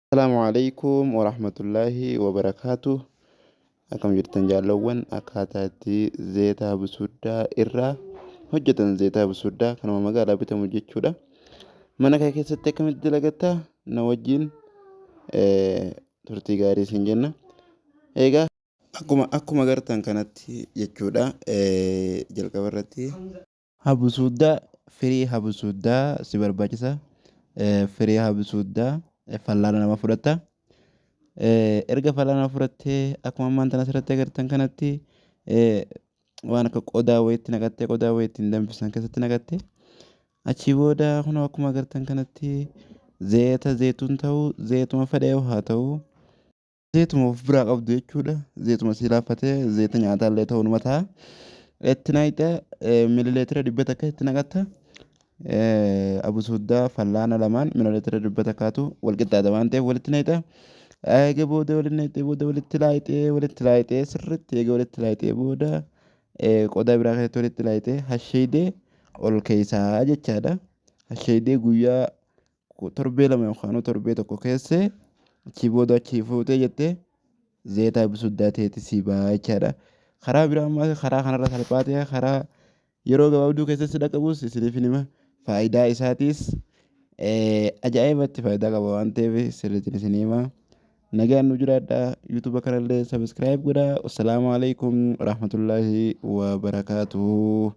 Assalaamu alaikum warahmatullaahi wabarakaatu. Akkam jirtan jaalawwan? Akkaataa itti zeetaa busuddaa irraa hojjetan, zeetaa busuddaa kanuma magaalaa bitamu jechuudha. Mana kee keessatti akkamitti dalagattaa? Na wajjin turtii gaarii isin jenna. Egaa akkuma agartan kanatti jechuudha, jalqaba irratti habusuddaa, firii habusuddaa si barbaachisa. Firii habusuddaa fallaana nama fudhatta. Erga fallaana fudhattee, akkuma ammaan tana asirratti agartan kanatti, waan akka qodaa wayiitti naqattee, qodaa wayii ittiin danfisan keessatti naqattee, achii booda kunoo akkuma agartan kanatti zeeta zeetuun ta'uu, zeetuma fedhe haa ta'u, zeetuma of biraa qabdu jechuudha. Zeetuma sii laaffatee, zeeta nyaataallee ta'uu numa ta'a. Itti naqxee milileetira 100 itti naqatta. Abusuddaa fallaana lamaan milileetira 100tu wal qixxaata waan ta'eef walitti naqxa. Eega booda walitti naqxee booda walitti laayixee sirriitti, eega walitti laayixee booda qodaa biraa keessatti walitti laayixee hasheedee ol keessaa jechaadha. Hasheedee guyyaa torbee 2 yookaan torbee 1 keessee, achii booda achii fuutee jettee zeetaa busuddaa ta'eeti sii ba'a jechaadha. Karaa biraa ammaa karaa kanarra salphaa ta'e, karaa yeroo gabaabduu keessatti si dhaqqabus isiniif hima. Faayidaa isaatiis ajaa'ibatti faayidaa qaba waan ta'eef sirriitti isin hima. Nagaan nu jiraadhaa. YouTube kanallee subscribe godhaa. Assalaamu alaikum warahmatullaahi wabarakaatuh.